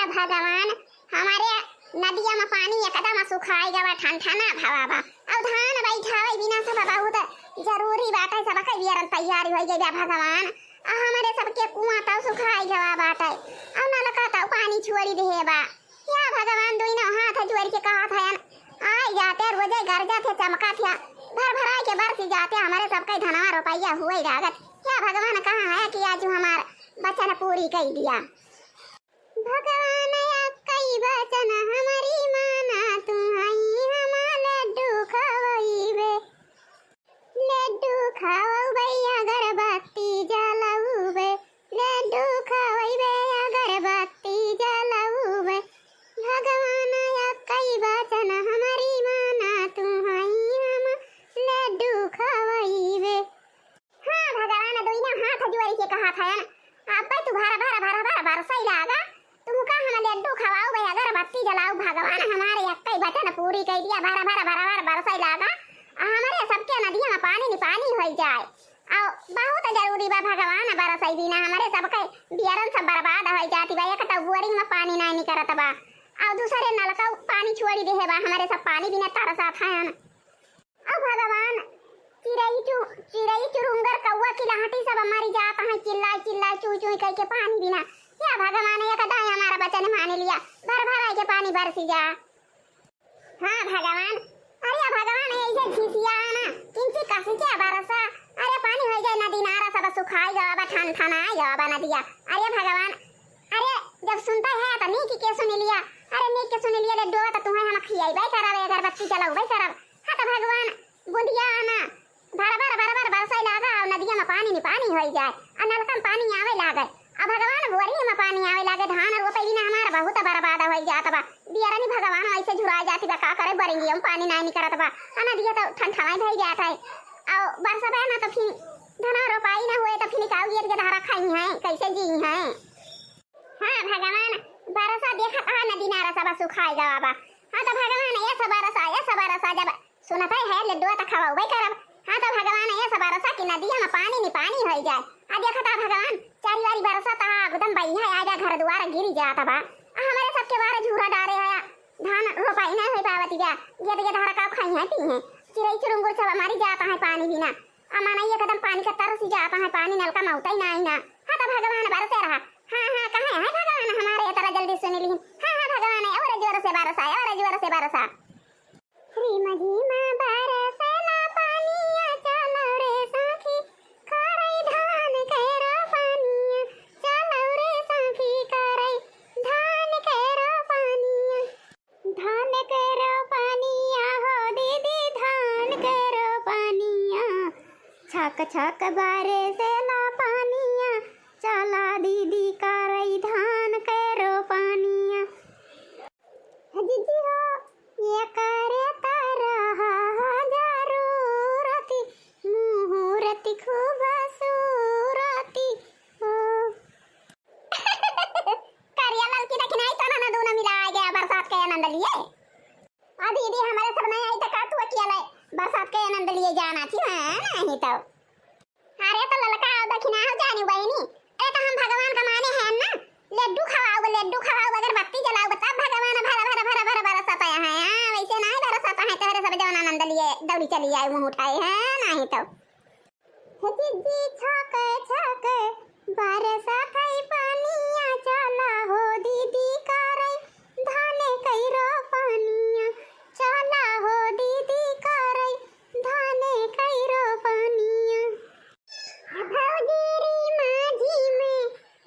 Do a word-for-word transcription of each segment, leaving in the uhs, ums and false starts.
भगवान, हमरे नदिया में पानी एकदम सुखाई गवा, ठनठना भवा बा। अब धान बैठावे बिना सब बहुत जरूरी बाटे, सबके बियरन तैयारी होइ गई बा भगवान। आ हमरे सबके कुआं तउ सुखाई गवा बाटे, अब नलका तउ पानी छोड़ी देहे बा। या भगवान, दुइनो हाथ जोड़ के कहत हयन, आई जाते रोजे गरजत है, चमकत है, भर भराई के बरसी जाते, हमरे सबके धनवा रुपया हुए लागत। या भगवान, कहाँ है कि आज हमार वचन पूरी कई दिया। भगवान, अक्कई बचन हमरी माना, तू हई हमा लड्डू खवइबे। लड्डू खवइबे, अगरबत्ती जलउबे। लड्डू खवइबे, अगरबत्ती जलउबे। भगवान, अक्कई बचन हमरी माना, तू हई हमा लड्डू खवइबे। हाँ भगवान, दुइना हाथ जोड़ी के कहत हयन, अब्बे तू भरा भरा भरा भरा बरसै लागा, तुमका हम लड्डू खवाउबे, अगरबत्ती जलाउब। भगवान, हमारे अक्कई बचन पूरी कई दिया, भरा भरा भरा भरा बरसै लागा, आ हमरे सबके नदिया में पानी नि पानी होइ जाए। अउ बहुत जरूरी बा भगवान, बरसै बिना हमरे सबके बियरन सब बर्बाद होइ जाती बा। एक तो बोरिंग में पानी नाहीं निकरत बा, अउ दूसरे नलका पानी छोड़ी देहे बा, हमरे सब पानी बिना तरसत हयन। ओ भगवान, चिरई चु-, चिरई चुरुंगर कौआ किलहटी सब मरी जात हैं, चिल्लाई चिल्लाई चुई चुई कइके पानी बिना। या भगवान, एक दाई हमारा बचन मानी लिया, भर भराई के पानी बरसी जा। हाँ भगवान, अरे भगवान, ऐसे झिसिया ना, किंची कसी के बरसा, अरे पानी होइ जाए, नदी नारा सब सुखाई गवा बा, ठन ठन आई गवा बा नदिया। अरे भगवान, अरे जब सुनता है तो नीक के सुन लिया, अरे नीक के सुन लिया, लड्डू तो तुम्हें हम खियाइबे करब, अगरबत्ती जलउबे करब। हाँ तो भगवान, बुंदिया ना, भर भर भर भर बरसै लागा, अउ नदिया में पानी नि पानी होइ जाए, अउ नलका में पानी आवे लागे, अउ भगवान बोरिंग में पानी आवे लागे, धान रोपे बिना हमार बहुत बर्बाद होइ जात बा। बियरनी भगवान ऐसे झुरा जाती बा, का करे, बोरिंगिया में पानी नाहीं निकरत बा, अउ नदिया तो ठंठाई भई जात है, अउ बरसबे ना तो फिर धना रोपाई ना हुए तो फिर काऊ गिर के धारा खाई हैं, कैसे जी हैं? हाँ भगवान, बरसा देखत हा नदी नारा सब सुखाई गवा बा। हाँ तो भगवान, ये सब बरसा, ये सब बरसा जब सुनत है, है लड्डुआ त खवाउबे करब। हाँ तो भगवान, ये सब बरसा की नदिया में पानी नि पानी होइ जाए। आ देखत हा भगवान, चारी वारी बरसा त एकदम बइहा आ जा, घर दुआर गिरी जात बा। आ हमरे सबके बारे झूरा डारे है, धान रोपाई ना होइ पावत बा, गेद गेद हरका खाई है पी है, चिरई चुरुंगुर सब मरी जात है पानी बिना। आ मनई एकदम पानी का तरसी जात है, पानी नलका में उतई नाहीं ना। हाँ तो भगवान बरसे रहा। हाँ, हाँ, कहे है भगवान हमारे, ये तरह जल्दी सुन ली। हाँ, हाँ, भगवान है, और जोर से बरसा, और जोर से बरसा। रिम झिम बरसेला पानिया, चलो रे साखी, करई धान के रोपनिया। चलो रे साखी, करई धान के रोपनिया। धान के रोपनिया हो दीदी, धान के रोपनिया। छक छक बरसेला पानिया, चला दीदी करई धान के रोपनिया। जीजी हो, ये करे तरह जरूरती, मुहूर्ती खूबसूरती हो। करिया ललकी दखिनाई तो ना, ना दूनो मिला आ गया, बरसात के आनंद लिए। आ दीदी, हमारे सब नहीं आई तो का तू अकेले बरसात के आनंद लिए जाना थी, हाँ, नहीं तो। अरे तो ललका आओ दखिना हो जानी बहिनी, अरे तो हम भगवान का माने हैं ना, लड्डू खवाओ, लड्डू खवाओ, अगरबत्ती जलाओ, तब भगवान भर भर भर भर बरसत है, हाँ, वैसे नहीं बरसत है, तोहरे सब जवन आनंद लिए दौड़ी चली आए, मुँह उठाए हैं, नहीं तो। हे जीजी छक छक बरसत है पानिया, चला हो दीदी करई धाने कई रोपनिया, चला हो दीदी करई धाने कई रोपनिया। भौजी री माझी में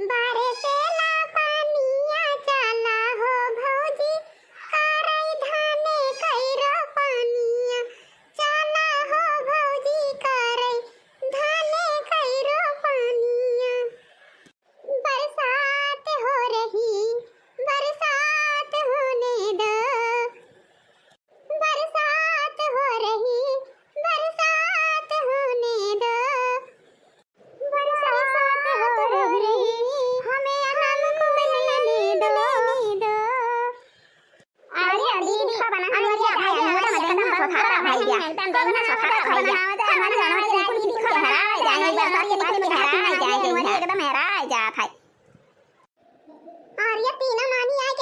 बरसेला पानिया, चला हो भौजी करई धाने कई रोपनिया। चला हो भौजी करई धाने कई रोपनिया। बरसात हो रही, बरसात होने दो। बरसात हो रही, बरसात होने दो। बरसात हो रही, हमें आराम को लेने दो। अरे दीदी, अनवरिया भाई, अनवरिया एकदम सोफारा भइया, एकदम सोफारा भइया। अनवरिया अनवरिया दीदी कुल के हरा जाए, बरसात के पानी में हरा जाए, एकदम हरा जात है। अरे तीनों नानी आए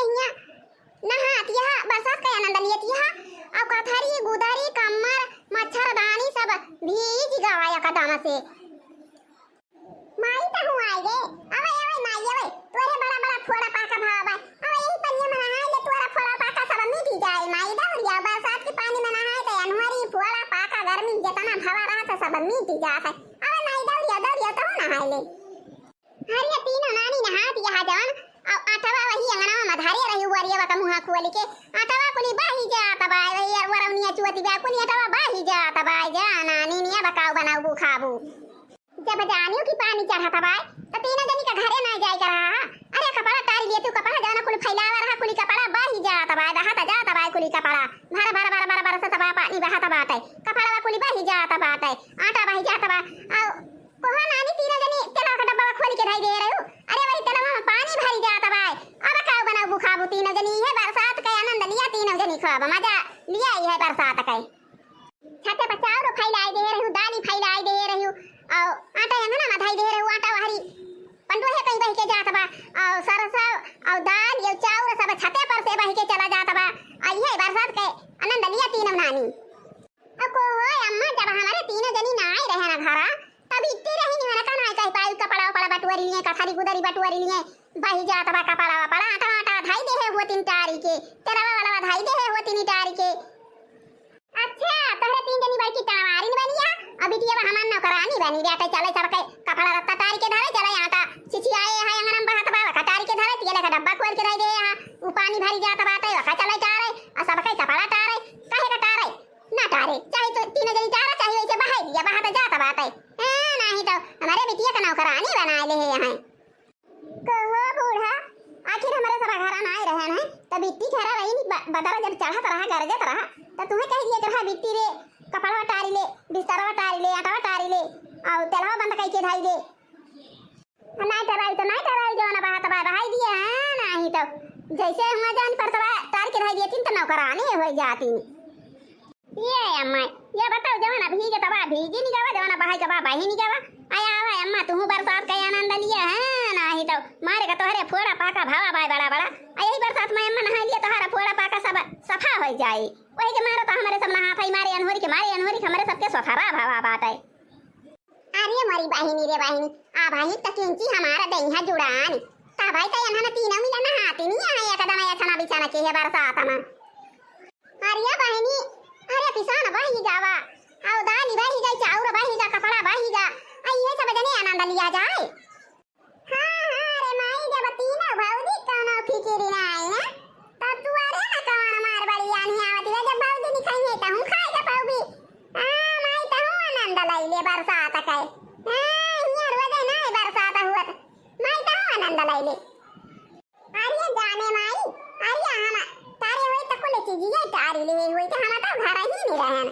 दरी, कम्मर, मच्छरदानी सब भीज गवा एकदम से। माई तहूँ आइ गे। अवै, अवै माई, अवै। तोरे बड़ा बड़ा फोड़ा पाका भवा बा। अवै यही पनिया में नहाइ ले, तोरा फोड़ा पाका सब मिटि जाए माई। दौड़िया, बरसात के पानी में नहाए त अनहरी फोड़ा पाका गर्मी जेतना भवा रहत है सब मिटि जात है। अवै माई, दौड़िया, दौड़िया, तहूँ नहाइ ले। अरे तीनों नानी नहात यहाँ जवन, अउ आटवा वही अंगनवा में धरे रही, वरियवा का मुँहा खोलि के। आटवा कुली बहि जात बा, वही वरौनिया चुअति बा, कुली आटवा बहि जात बा। जा नानी निया बकाऊ बनाऊ खाबू। जब जानियो कि पानी चढ़त बा, त तीनों जनी का घरे ना जाए के रहा। अरे कपड़ा टारि लिया तू, कपड़ा जवन कुल फैलावा रहा, कुली कपड़ा बहि जात बा, बहत जात बा कुली कपड़ा। भर भर भर भर बरसत बा, पानी बहत बाटे, कपड़ा कुली बहि जात बाटे, आटा बहि जात बा। अउ कहो नानी, तीनों जनी तेलवा का डब्बा खोलि के धइ दे रहू। अरे वही तेलवा में पानी भरि जात बा। अब का बनाऊ खाबू तीनों जनी, इहे बरसात के आनंद लिया, तीनों जनी खूब मजा लिया इहे बरसात के। छते पर चाउर फैलाइ दे रहू, दाली फैलाइ दे रहू, अउ आटा अंगना में धइ दे रहू, आटा वहरी पंडुहे कहीं बहि के जात बा, अउ सरसों, अउ दाल, अउ चाउर सब छते पर से बहि के चला जात बा। अउ इहे बरसात के आनंद लिया तीनों नानी। अब को हो अम्मा, जब हमरे तीनों जनी ना आए रहे ना घरा, तब इतनी रही नहीं, का ना कह पाई, कपड़ा वपड़ा बटुअरी लिए, कथरी गुदरी बटुअरी लिए, बहि जात बा कपड़ा वपड़ा, आटा आटा धइ दे है होतिन टारी के, तेलवा वाला धइ दे है होतिन टारी के। अच्छा, तोहरे तीन जनी बड़की टनवारिन बनिया, अब बिटिया बा हमार नौकरानी बनी, बेटे चले सबके कपड़ा लत्ता टारी के धरे, चले आटा छिछियाए है अंगना में बहत बा, वका टारी के धरे, तिया लेखा डब्बा खोल के धइ दे है, उ पानी भरि जात बाटे, वका चले टारे, आ सबके कपड़ा टारे, काहे का टारे? ना टारे, चाहे तो तीन जनी टारा, चाहे वैसे बहाई दिया, बहा तो जात बाटे। ए, नाही तो हमारे बिटिया का नौकरानी बनाए ले है यहाँ। कहो बूढ़ा, आखिर हमरे सब घरा ना आए रहे हैं, तब इतनी घरा रही नहीं, ब-, बदरा जब चढ़त रहा, गरजत रहा, तब तुम्हें कह दिया कि रहा बिट्टी रे, कपड़वा टारी ले, बिस्तरवा टारी ले, आटवा टारी ले, और तेलवा बंद कई के धाई ले। नाई टराई तो नाई टराई, जवन बहात बा बहाई दिए हैं, नाही तो जैसे हुआ जान पर तबा टार के धाई दिए तीन तो नौकरानी हो जाती। ये अम्मा, ये बताओ, जवन भीजत बा भीजी निकावा, जवन बहाई के बा बही निकावा। आया आवा अम्मा, तुहू बरसात का आनंद लिया है, नाही तो मारे का तोहरे फोड़ा पाका भावा बाय बड़ा बड़ा। आ यही बरसात में अम्मा नहा लिया, तोहरा फोड़ा पाका सब सफा हो जाए। वही के मारे तो हमारे सब नहात है, मारे अनहोरी के, मारे अनहोरी के हमारे सबके सफारा भावा बात है। अरे मोरी बहिनी रे बहिनी, आ भाई त किंची हमारा दहिया जुड़ान। ता भाई त एन्हन तीनों मिला नहाती नहीं है, एकदम ऐसा ना बिछाना के है बरसात में। अरे बहिनी, अरे पिसान बही जावा, आओ दाली बही जा, चाउर बही जा, कपड़ा बही जा, आ ये सब जने आनंद लिया जाए। हाँ, हाँ, रे माई, जब तीनों भौजी कौनो फिकिर ना आई ना, तब तू अरे ना कौन मार बड़ी आनी आवती बा, जब भौजी नहीं खाई है, तो हम खाए के पाऊबी। हाँ, माई, तो हम आनंद लाई ले बरसात के। हाँ, हियाँ रोजे ना बरसात हुआ, तो माई, तो हम आनंद लाई ले। अरे जाने माई, अरे हम तारे होई त कुल चीजिए टारी ले होई त हम तो घर ही नहीं रहन।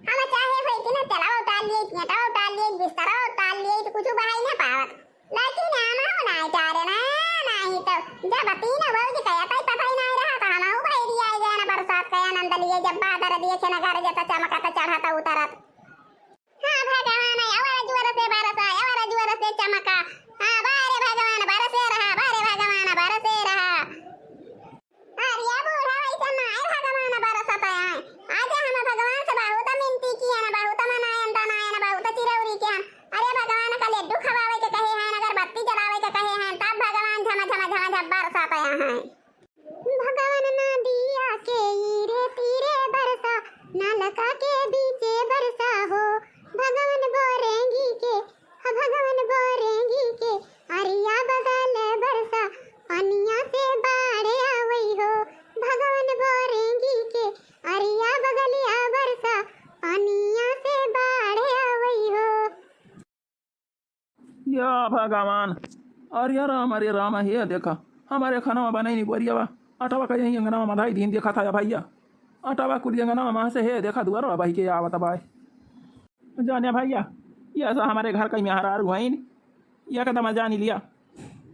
हम चाहे होई कि ना तेलवा उतार लिए, नेटवा उतार लिए, बिस्तरा उतार लिए, तो कुछ भाई ना पावत। लेकिन हम हो ना टारे ना, नहीं तो जब तीन भौजी कहे तई पता ही नहीं रहा तो हम हो भाई दिया गया ना बरसात का आनंद लिए जब बादर दिए थे ना घर जता चमकत चढ़त उतरत। हाँ भगवान, अवर जोर से बरसा, अवर जोर से चमका। हाँ, बारे भगवान, बरसे रहा, बारे भगवान, बरसे रहा। अरे बूढ़ा, वैसे ना है भगवान बरसत है। आज हम भगवान से बहुत मिनती किए ना, बहुत मनायन, दनायन, बहुत चिरौरी किए। अरे भगवान का लड्डू खवावे के कहे हैं, अगरबत्ती जलावे के कहे हैं, तब भगवान झम झम झम झम बरसत है। भगवान नदिया के ईरे तीरे बरसा, नलका के बीचे बरसा हो। भगवान बोरेंगी के, ह भगवान बोरेंगी के, अरिया बगल बरसा, पनिया से बाढ़ आवई हो। भगवान बोरेंगी के, अरिया बगलिया बरसा, पनिया से बाढ़ आवई हो। या भगवान, अरे राम, अरे राम, हे देखा, हमारे खनवा बनई नी बोरियावा, अटवा का यही अंगनवा मधाई दीन देखा था या भैया, अटवा कुल अंगनवा माँ से हे देखा दुआरवा बही के आवत बाय। जाने भैया, ये ऐसा हमारे घर का मेहरारू हईन, ये कदम जानी लिया,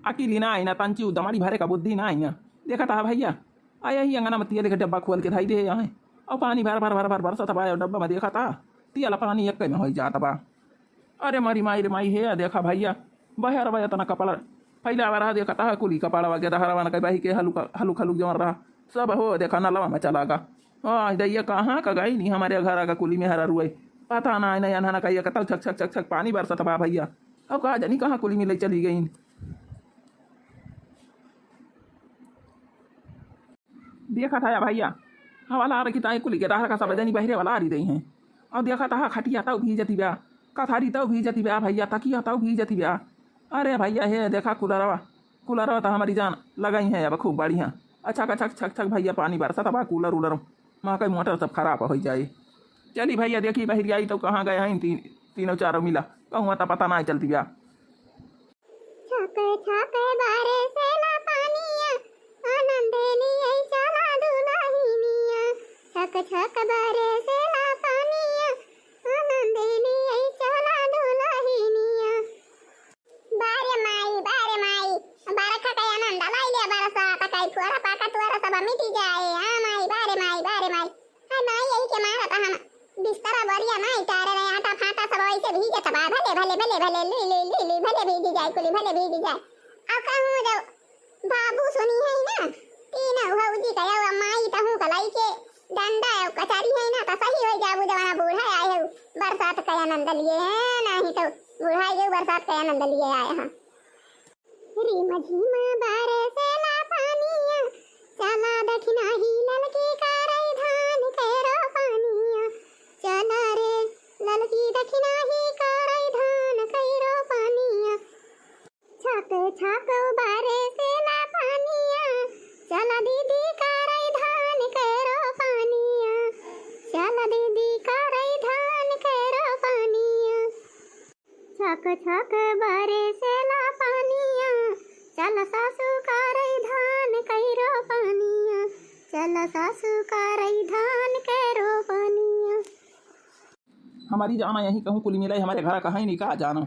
अकिली ना आई ना, तंची उदमारी भरे का बुद्धि ना आई ना, देखा था भैया, आ यही अंगना में तिया लेके डब्बा खोल के धाई दे यहाँ, और पानी भर भर भर भर बरसत बाय, और डब्बा में देखा था, तिया ला पानी एक में हो जात बा। अरे मारी माई रे माई, हे देखा भैया, बहरवा एतना कपड़ा फैलावा रहा, देखा तहा कुली कपड़वा के दहरवा न कहीं बही के हलुक हलुक हलुक जवन रहा, सब हो देखा नलवा में चला गा। आय दैया, कहाँ का गई नी हमरे घर का कुली मेहरारू है। पता ना, ना, ना, ना, कहिया कतौ छक, छक, छक, छक पानी बरसत बा भइया। अब का जानी कहाँ कुली मिले चली गई। देखत हया भइया, हवा ला रखी ताई कुली के डहर का सब जनी बहिरे वाला आ रही हैं। और देखत हा खटिया तौ भीजती बा, कथारी तौ भीजती बा भइया, तकिया तौ भीजती बा। अरे भइया हे देखा कूलरवा, कूलरवा तो हमारी जान लगाई है अब खूब बढ़िया। अच्छा का छक छक छक भइया पानी बरसत बा, कूलर उलर माँ का मोटर सब खराब हो जाए। चली भइया देखी बहिरी आई तो कहाँ गए हैं ती-, तीनों चारों मिला, कहूँ तो पता ना चलती बा। छक छक बरसेला पानिया, आनंद लियै चला दुलहिनिया। छक छक बरसेला पानिया, आनंद लियै चला दुलहिनिया। बारे माई, बारे माई, बरखा का आनंद लाई ले, बरसात का फुहारा पाका तुहारा सब मिटी जाए। हाँ माई, बारे माई, बारे माई। हाय माई, यही के मारा था हम। बिस्तरा बोरिया माई टारे रहे, आटा फाटा सब वैसे भीजत बा। भले, भले, भले, भले, ली, ली, ली, ली, भले भीजी जाए कुली, भले भीजी जाए। अब कहूँ जाओ, बाबू सुनी है ना, तीन भौजी का यौ माई तहूँ कलाई के डंडा है, कचारी है ना, तो सही हो जाबू जवाना बूढ़ा आए है, बरसात का आनंद लिए है, नहीं तो बूढ़ा आए बरसात का आनंद लिए आए हैं। रिम झिम बरसेला पानिया, चला दखिनाही ललकी करई धान के रोपनिया। चला रे ललकी दखिनाही करई धान के रोपनिया। छक छक बरसेला पानिया, चला दीदी करई धान के रोपनिया। चला दीदी करई धान के रोपनिया। छक छक बरसेला पानिया, चल सासु करई धान के रोपनिया, चल सासु करई धान के रोपनिया। हमारी जान यही कहूँ कुली मिलाई, हमारे घर कहाँ ही नहीं का जानो।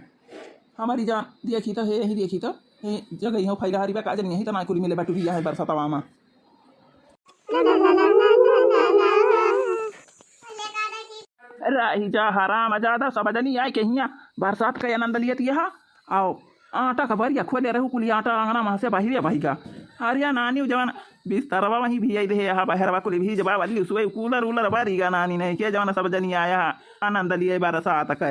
हमारी जान देखी तो हे, यही देखी तो हे जगह ही फैला हरी बा, का जानी यही तो ना कुली मिले बटुरिया है बरसतवा मा। रही जा हराम ज्यादा, सब जनी आए के हियाँ बरसात का आनंद लियत यहा। आओ, आटा का बरिया खोले रहू, कुली आटा आंगना मा से बहिरे बहिगा। अरे नानी जवन बिस्तरवा वहीं भिजाई दे, यहाँ बहरवा कुली भीजवा वाली, उसवे कूलर उलर बरिगा नानी नहीं के जवन सब जनी आया आनंद लिए बरसात का।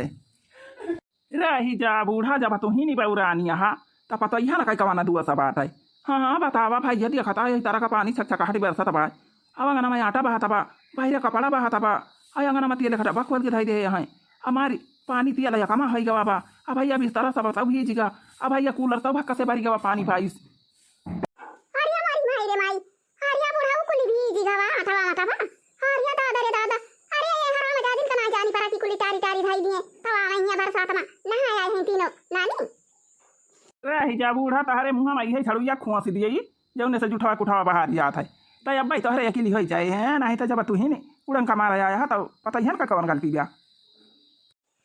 रही जा बूढ़ा, जब तुही नी बौरानी हा, त पतोहिया न कई कवाना दुआ सा बात है। हाँ, हाँ, बतावा भाई, यदि देखता है, इस तरह का पानी छकछकाहट बरसत बा। अब अंगना मा आटा बहत बा, बाहरे कपड़ा बहत बा, आ अंगना मा तेल का डब्बा खोल के धई दे हैं। हमारी पानी तेल या कमा होई गवा बा। अब भैया बिस्तरा सब तब भीज गा, अब भैया कूलर तब हक्का से भरी गवा पानी बाईस। अरे हमारी माई रे माई, अरे बुढ़ऊ कुली भीजी गवा, हथवा मतवा। अरे दादा रे दादा, अरे ये हराम जादिन का ना जानी परा की कुली टारी टारी धई दिए, तब आवे हियाँ बरसात मा नहाए आए हैं तीनों नानी। रही जा बूढ़ा, तहरे मुँह मा इहे झड़ुइया खोंस दिए, जौने से जुठवा कुठवा बाहर जात है। त अब भाई तोहरे अकेली होई जाए हैं, नहीं त जब तुही ने उड़न का मारा आया है, तब पता ही है ना कवन गलती बा।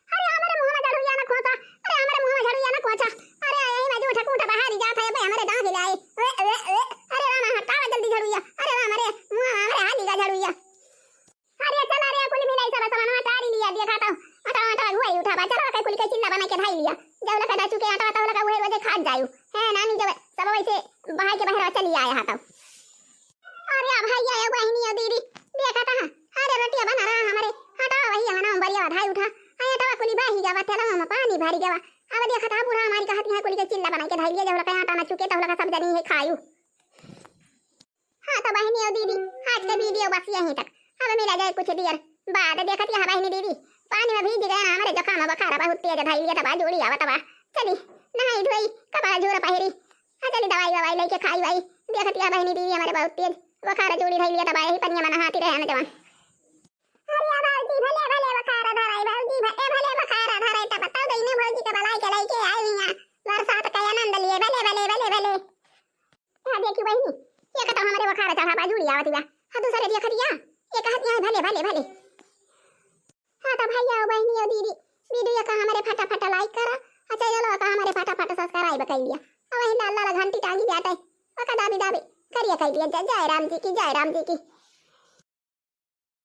अरे हमरे मुँह मा झड़ुइया ना खोंसा, अरे हमरे मुँह मा झड़ुइया ना खोंसा, अरे यही मा जूठा कूठा बाहर ही जात है, अब हमरे दाँत हिलाए। ओए, ओए, ओए, अरे राम हटावा जल्दी झड़ुइया, अरे राम रे मुँह मा हमरे हाथ दिखा झड़ुइया। अरे चला रे, कुल मिलाई सब सामान टारी लिया, देखा तो आटा, आटा हुआ ही उठा बा, चला के कुल के चिल्ला बनाई के धाई लिया। जब लगा दाचू के आटा, तब लगा उहे रोजे खात जायू। है नानी, जब सब वैसे बहाई के बहरा चली आया हा तब। अरे भैया, ए बहिनी, ए दीदी, देखा था, अरे रोटिया बना रहा हमरे, आटा वही हमारा बरिया धाई उठा, आया आटा कुली बाही गवा, तेला हम पानी भरी गवा। अब देखा था बूढ़ा हमारी कहती है कुली के चिल्ला बनाई के धाई लिया, जब लगा आटा ना चुके, तब लगा सब जनी है खायू। हाँ तो बहिनी और दीदी, आज के video बस यहीं तक। अब मिला जाए कुछ देर बाद। देखत यह बहिनी दीदी, पानी मा भीज गया ना, हमरे जुकाम बुखार बहुत तेज धई लिया तबा, जोड़ी आवत बा। चली नहाई धोई, कपड़ा झूर पहिरी, हाँ चली दवाई ववाई लेके खाई वाई। देखत यह बहिनी दीदी, हमरे बहुत तेज बुखार जोड़ी धई लिया तबा, यही पनिया मा नहाती रहे ना जवान। अरे बाबूजी, भले भले बुखार धराई बाबूजी, भ-, ए भले बुखार धराई तब बताओ दईने भौजी के बुलाई के लेके आई हियाँ, बरसात का आनंद लिए, भले भले भले भले। हाँ, देखी बहिनी, एक तो हमरे बुखार चढ़ा बा, जुड़ी आवत बा। हाँ, दूसरे देखत या, ये कहत या, भले, भले, भले। हाँ, तो भैया, ओ बहिनी, ओ दीदी, video का हमरे फटाफट like करा, और channel का हमरे फटाफट subscribe कर लिया। और वहीं लाल लाल घंटी टांगी जाते, ओका दाबी दाबी करिया कह दिया, जय, जय राम जी की, जय राम जी की।